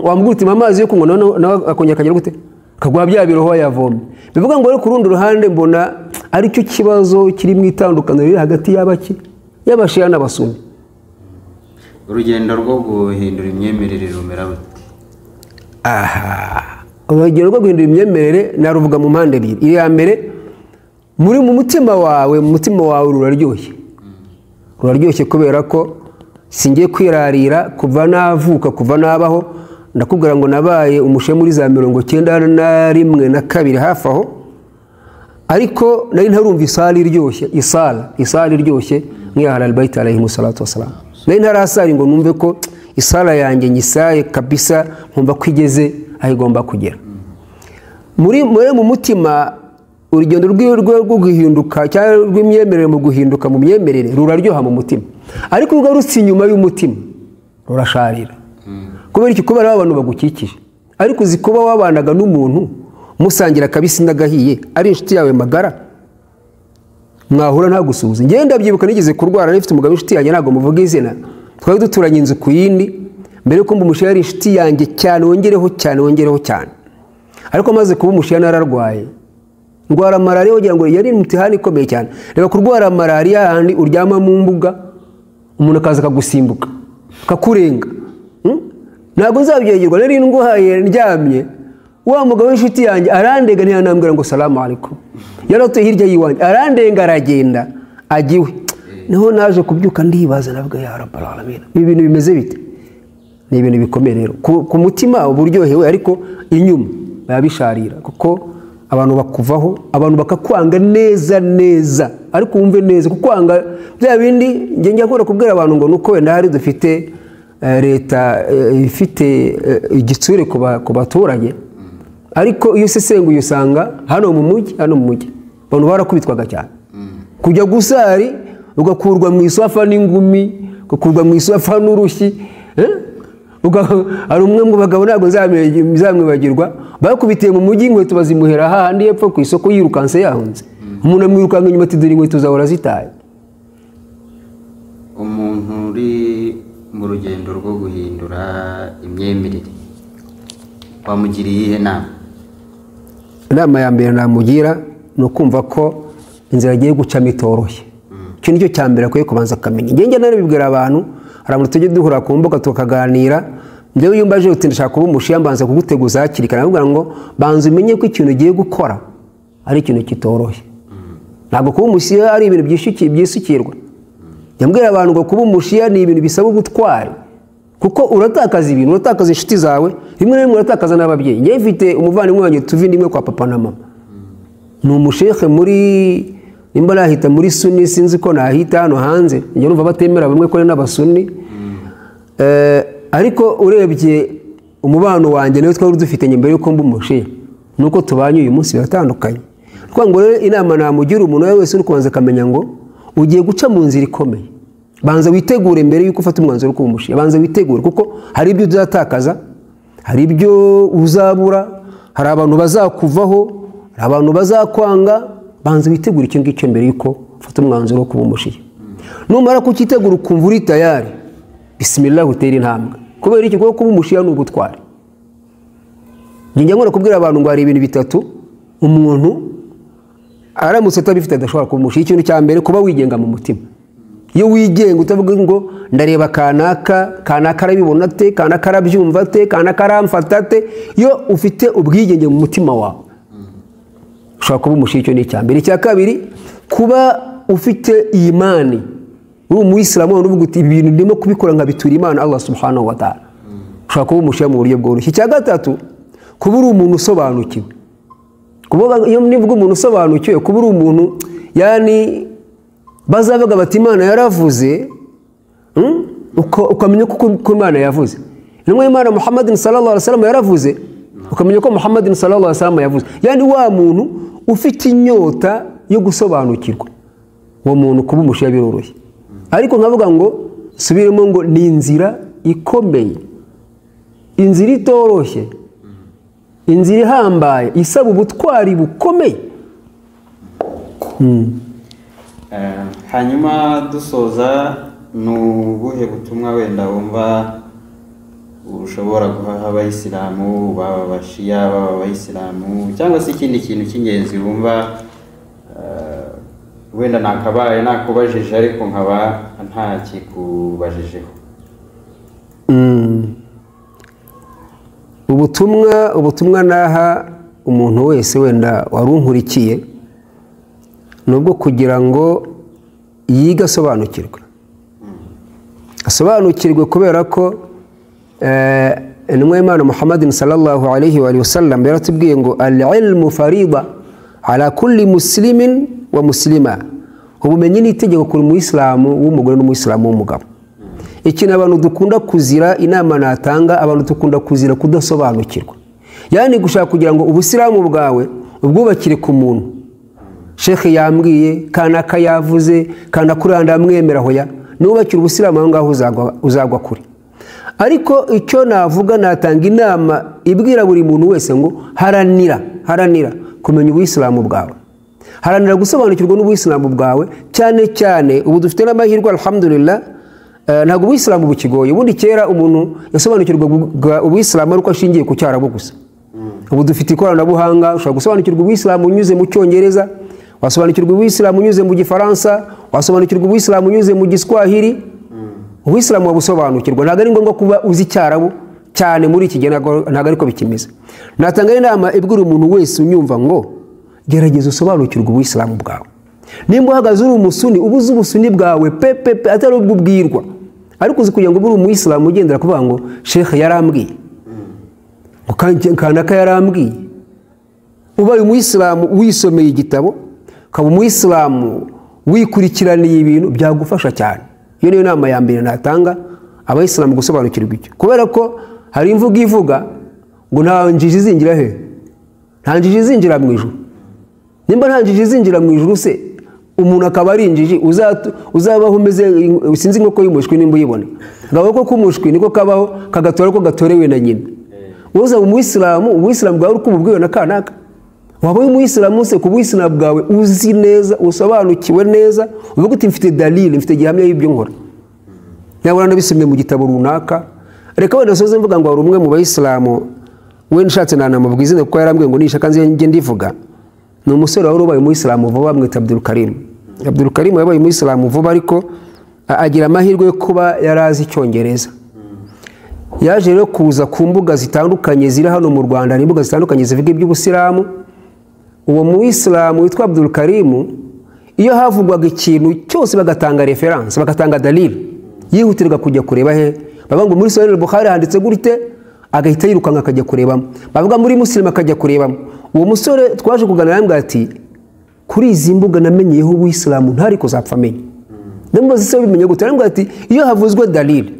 B: wamubwira uti amazi yo kunywa, nawe akongera akagira gute? Akaguha bya birohwa yavomye. Bivuga ngo ku rundi ruhande mbona aricyo kibazo kiri mu itandukaniro riri hagati y'abaki y'abashiya n'abasuni.
A: Urugendo rwo guhindura imyemerere rumera rute?
B: Aha, urugendo rwo guhindura imyemerere naruvuga mu mpande ebyiri. Iya mbere, muri mu mutima wawe, mu mutima wawe ruraryoshye. Ruraryoshye kubera ko singiye kwirarira kuva navuka kuva nabaho, ndakubwira ngo nabaye umushe muri za 91 na 2 hafi aho, ariko nari ntarumva isala iryoshye, isala iryoshye nk'iya Ahlul Bait alayhi salatu wassalam. Nari ntarasari ngo numve ko isala yanjye nyisaye kabisa, nkumva ko igeze aho igomba kugera. Muri mu mutima urugendo rwo guhinduka cyangwa rw'imyemerere mu guhinduka mu myemerere ruraryoha mu mutima, ariko ugarutse inyuma y'umutima rurasharira. Kubera iki? Kubera abantu bagukikije. Ariko uzi kuba wabanaga n'umuntu Musangira kabisi ndagahiye ari inshuti yawe magara, mwahura nta gusuhuza. Njye ndabyibuka nigeze kurwara nifite umugabo inshuti yanjye, ntabwo muvuga izina, twari duturanye inzu ku yindi. Mbere yuko mba umushiya yari inshuti yanjye cyane, wongereho cyane, wongereho cyane. Ariko maze kuba umushiya nararwaye, ndwara malariya, wagira ngo yari imtihani ikomeye cyane. Reba kurwara malariya handi uryama mu mbuga, umuntu akaza akagusimbuka akakurenga. Ntabwo nzabyegerwa. Nari ndwaye ndyamye, wa mugabo w'inshuti yanjye arandenga, ntiyanambwira ngo salamu alaikum. Yaratuye hirya y'iwanjye, arandenga aragenda ajya iwe. Niho naje kubyuka ndibaza, navuga ya Rabbal Alamin, ibi bintu bimeze bite? Ni ibintu bikomeye rero. Ku mutima uburyohewe, ariko inyuma bayabisharira, kuko abantu bakuvaho, abantu bakakwanga neza neza. Ariko wumve neza kukwanga bya bindi. Njye njya nkora kubwira abantu ngo nuko wenda hari dufite leta ifite igitsure ku baturage, ariko iyo usesenguye usanga hano mu mujyi abantu barakubitwaga cyane. Kujya gusari ugakurwa mu isafa n'ingumi, ugakurwa mu isafa n'urushyi. Hari umwe mu bagabo ntabwo nzamwibagirwa, bakubitiye mu mujyi inkweto bazimuhera hahandi hepfo ku isoko, yirukanse yahunze. Umuntu amwirukanka inyuma ati dore inkweto zawe urazitaye.
A: Umuntu uri mu rugendo rwo guhindura imyemerere wamugiriye iyihe nama?
B: Inama ya mbere namugira ni ukumva ko inzira agiye gucamo itoroshye. Icyo nicyo cya mbere akwiye kubanza akamenya. Njye narabibwira abantu, hari abantu tujya duhura ku mbuga tukaganira, njyewe iyo mbaje uti ndashaka kuba umushiya, mbanza kuguteguza hakiri kare, nakubwira ngo banza umenye ko ikintu ugiye gukora ari ikintu kitoroshye. Ntabwo kuba umushiya ari ibintu byisukirwa. Yambwira abantu ngo kuba umushiya ni ibintu bisaba ubutwari, kuko uratakaza ibintu, uratakaza inshuti zawe, rimwe na rimwe uratakaza n'ababyeyi. Njyewe mfite umuvandimwe wanjye tuva inda imwe kwa papa na mama, ni umushehe muri, nimba nahita muri Sunni, sinzi ko nahita hano hanze, njye numva batemera bamwe ko ari n'abasuni. Ariko urebye umubano wanjye nawe twari dufitanye mbere yuko mba umushiya, nuko tubanye uyu munsi biratandukanye. Kuko ngo rero inama namugira umuntu wese uri kubanza akamenya ngo ugiye guca mu nzira ikomeye, banza witegure mbere yuko ufata umwanzuro wo kuba umushiya. Banza witegure, kuko hari ibyo uzatakaza, hari ibyo uzabura, hari abantu bazakuvaho, hari abantu bazakwanga. Banza witegure icyo ngicyo mbere yuko ufata umwanzuro wo kuba umushiya. Numara kukitegura ukumva uri tayari, bismillah, utere intambwe. Kubera iki? Kuko kuba umushiya ni ubutwari. Njye nkora kubwira abantu ngo hari ibintu bitatu umuntu aramutse atabifite adashobora kuba umushiya. Ikintu cya mbere, kuba wigenga mu mutima. Iyo wigenga utavuga ngo ndareba kanaka, kanaka arabibona ate, kanaka arabyumva ate, kanaka aramfata ate, iyo ufite ubwigenge mu mutima wawe ushobora kuba umushiya. Icyo ni icya mbere. Icya kabiri, kuba ufite imani, uri umuyisilamu uvuga uti ibi bintu ndimo kubikora nkabitura Imana Allah subhanahu wa ta'ala, ushobora kuba umushiya mu buryo bworoshye. Icya gatatu, kuba uri umuntu usobanukiwe. Kuvuga iyo nivuga umuntu usobanukiwe, kuba uri umuntu yani bazavuga bati Imana yaravuze, ukamenya ko Imana yavuze. Intumwa y'Imana Muhammadin sallallahu alaihi wasallam yaravuze, ukamenya ko Muhammadin sallallahu alaihi wasallam yavuze. Yani wa muntu ufite inyota yo gusobanukirwa, uwo muntu kuba umushiya biroroshye. Ariko nkavuga ngo subiremo ngo ni inzira ikomeye, inzira itoroshye, inzira ihambaye, isaba ubutwari bukomeye.
A: Hanyuma dusoza, ni ubuhe butumwa wenda wumva ushobora guha abayisilamu, baba abashiya, baba abayisilamu, cyangwa se ikindi kintu cy'ingenzi wumva wenda nakabaye nakubajije ariko nkaba ntakikubajijeho?
B: Ubutumwa naha umuntu wese wenda warunkurikiye nubwo kugira ngo yige asobanukirwe, asobanukirwe kubera ko intumwa y'Imana Muhammadin sallallahu alayhi wa sallam yaratubwiye ngo al-ilmu farida ala kulli muslimin wa muslima. Ubumenyi ni itegeko kuri muyisilamu w'umugore n'umuyisilamu w'umugabo. Ikintu abantu dukunda kuzira, inama natanga, abantu dukunda kuzira kudasobanukirwa. Yani gushaka kugira ngo ubusilamu bwawe ubwubakire ku muntu. Sheikh yambwiye, kanaka yavuze, kanakuri ndamwemera hoya. Nubakira ubusilamu aho ngaho uzagwa kure. Ariko icyo navuga, natanga inama ibwira buri muntu wese ngo haranira, haranira kumenya ubuyisilamu bwawe, haranira gusobanukirwa n'ubuyisilamu bwawe. Cyane cyane ubu dufite n'amahirwe, alhamdulillah, ntabwo ubuyisilamu bukigoye. Ubundi kera umuntu yasobanukirwaga ubuyisilamu ariko ashingiye ku cyarabu gusa. Ubu dufite ikoranabuhanga, ushobora gusobanukirwa ubuyisilamu unyuze mu Cyongereza, wasobanukirwa ubuyisilamu unyuze mu Gifaransa, wasobanukirwa ubuyisilamu unyuze mu Giswahili. Ubuyisilamu wabusobanukirwa, ntabwo ari ngombwa kuba uzi icyarabu cyane muri iki gihe, ntabwo ariko bikimeze. Natanga inama ibwira umuntu wese unyumva ngo gerageza usobanukirwe ubuyisilamu bwawe. Nimba uhagaze uri umusuni, uba uzi ubusuni bwawe pepepe, atari ubwo ubwirwa. Ariko uzi kugira ngo ube uri umuyisilamu ugendera kuvuga ngo shekhe yarambwiye, ngo kanaka yarambwiye. Ubaye umuyisilamu wisomeye igitabo, ukaba umuyisilamu wikurikiraniye ibintu, byagufasha cyane. Iyo niyo nama ya mbere natanga abayisilamu, gusobanukirwa icyo. Kubera ko hari imvugo ivuga ngo nta njiji izinjira he? Nta njiji izinjira mu ijuru. Nimba nta njiji izinjira mu ijuru se, umuntu akaba ari injiji, uzabaho umeze sinzi inkoko y'umushwi nimba uyibona. Agakoko k'umushwi niko kabaho kagatora ko gatorewe na nyina. Uzaba umuyisilamu, ubuyisilamu bwawe uri kububwiwe na kanaka. Waba uri umuyisilamu se ku buyisilamu bwawe uzi neza, usobanukiwe neza, uvuga uti mfite dalili, mfite gihamya y'ibyo nkora. Nyabura nabisomye mu gitabo runaka. Reka wenda soze mvuga ngo hari umwe mu bayisilamu we nshatse nanamubwiza izina kuko yarambwiye ngo nishaka nze njye ndivuga. Ni umusore wari ubaye umuyisilamu vuba, bamwita Abdul Karim. Abdul Karim yabaye umuyisilamu vuba, ariko agira amahirwe yo kuba yarazi Icyongereza. Yaje rero kuza ku mbuga zitandukanye ziri hano mu Rwanda, hari imbuga zitandukanye zivuga iby'ubusilamu. Uwo muyisilamu witwa Abdul Karim, iyo havugwaga ikintu cyose bagatanga reference, bagatanga dalili, yihutirwa kujya kureba he. Bavuga ngo muri Sahih al-Bukhari handitse gute, agahita yirukanka akajya kurebamo. Bavuga muri Muslim akajya kurebamo. Uwo musore twaje kuganira yambwiye ati kuri izi mbuga namenyeyeho ubuyisilamu ntari kuzapfa amenye. Ndamubaza se bimenye gute? Arambwira ati iyo havuzwe dalili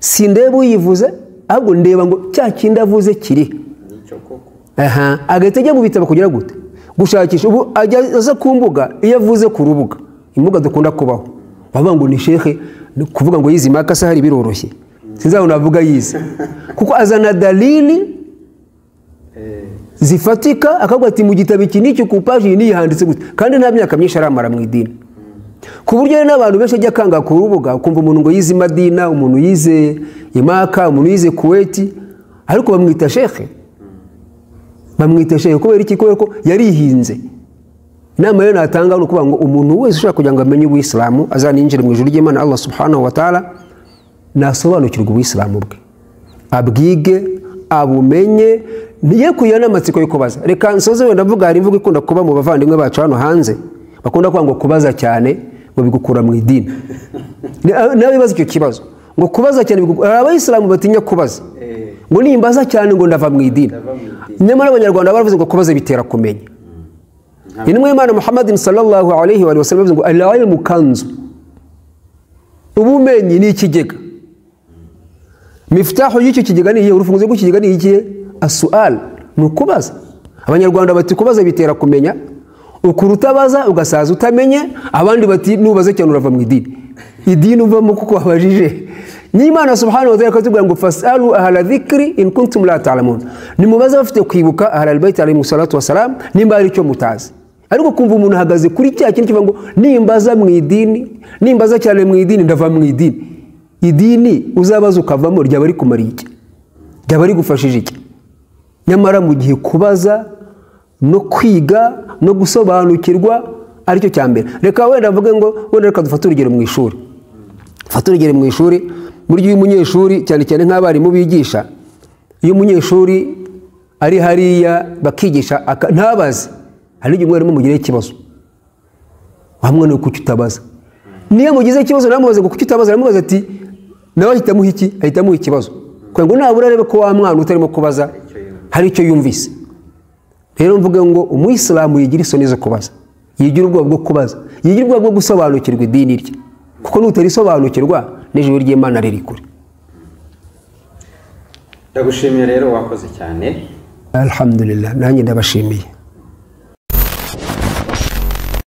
B: sindeba uyivuze, ahubwo ndeba ngo cya kindi avuze kiri. Aha, agahita ajya mu bitabo kugira gute? Gushakisha. Ubu ajya aza ku mbuga, iyo avuze ku rubuga, imbuga dukunda kubaho, bavuga ngo ni shekhe, kuvuga ngo yize imaka se hari biroroshye. Sinzi navuga yize. Kuko azana dalili zifatika, akavuga ati mu gitabo iki n'iki ku paji iyi handitse gute, kandi nta myaka myinshi aramara mu idini. Ku buryo n'abantu benshi ajya kanga ku rubuga, ukumva umuntu ngo yize Madina, umuntu yize Imaka, umuntu yize Kuwait, ariko bamwita shekhe. Bamwita shekhe kubera iki? Kubera ko yarihinze. Inama rero natanga ni ukuvuga ngo umuntu wese ushaka kugira ngo amenye ubuyisilamu azaninjire mu ijuru ry'Imana Allah subhanahu wa ta'ala, nasobanukirwe ubuyisilamu bwe, abwige, abumenye, ntiye kugira n'amatsiko yo kubaza. Reka nsoze wenda mvuga, hari imvugo ikunda kuba mu bavandimwe bacu hano hanze, bakunda kuvuga ngo kubaza cyane ngo bigukura mu idini. Nawe bibaza icyo kibazo ngo kubaza cyane, hari abayisilamu batinya kubaza ngo nimbaza cyane ngo ndava mu idini. Nyamara abanyarwanda baravuze ngo kubaza bitera kumenya. Intumwa y'Imana Muhammadin sallallahu alayhi wa sallam yavuze ngo al-ilmu kanzu, ubumenyi ni ikigega. Miftahu y'icyo kigega ni iyihe? Urufunguzo rw'ikigega ni ikihe? As-su'al, ni ukubaza. Abanyarwanda bati kubaza bitera kumenya, ukurutabaza ugasaza utamenye. Abandi bati nubaze cyane urava mu idini. Idini uvamo kuko wabajije. N'Imana subhanahu wa ta'ala ikatubwira ngo fasalu ahla dhikri in kuntum la ta'lamun, nimubaze bafite kwibuka ahla albayt alayhi salatu wasalam nimba ari cyo mutazi. Ariko kumva umuntu ahagaze kuri cya kintu kivuga ngo nimbaza mu idini, nimbaza cyane mu idini ndava mu idini. Idini uzabaza ukavamo ryaba rikumariye iki? Ryaba rigufashije iki? Nyamara mu gihe kubaza no kwiga no gusobanukirwa aricyo cya mbere. Reka wenda mvuge ngo wenda reka dufate urugero mu ishuri. Fata urugero mu ishuri, buryo uyu munyeshuri cyane cyane nk'abarimu bigisha, iyo umunyeshuri ari hariya bakigisha ntabaze, hari igihe umwarimu mugire ikibazo. Wa mwana we kuki utabaza? Niyo mugize ikibazo namubaze ngo kuki utabaza, aramubaza ati nawe ahita amuha iki? Ahita amuha ikibazo. Kugira ngo nabura arebe ko wa mwana utarimo kubaza hari icyo yumvise. Rero mvuge ngo umuyisilamu yigira isoni zo kubaza, yigira ubwoba bwo kubaza, yigira ubwoba bwo gusobanukirwa idini rye, kuko nutarisobanukirwa n'ijuru ry'Imana riri kure.
A: Ndagushimiye rero, wakoze cyane.
B: Alhamdulillah, nanjye ndabashimiye.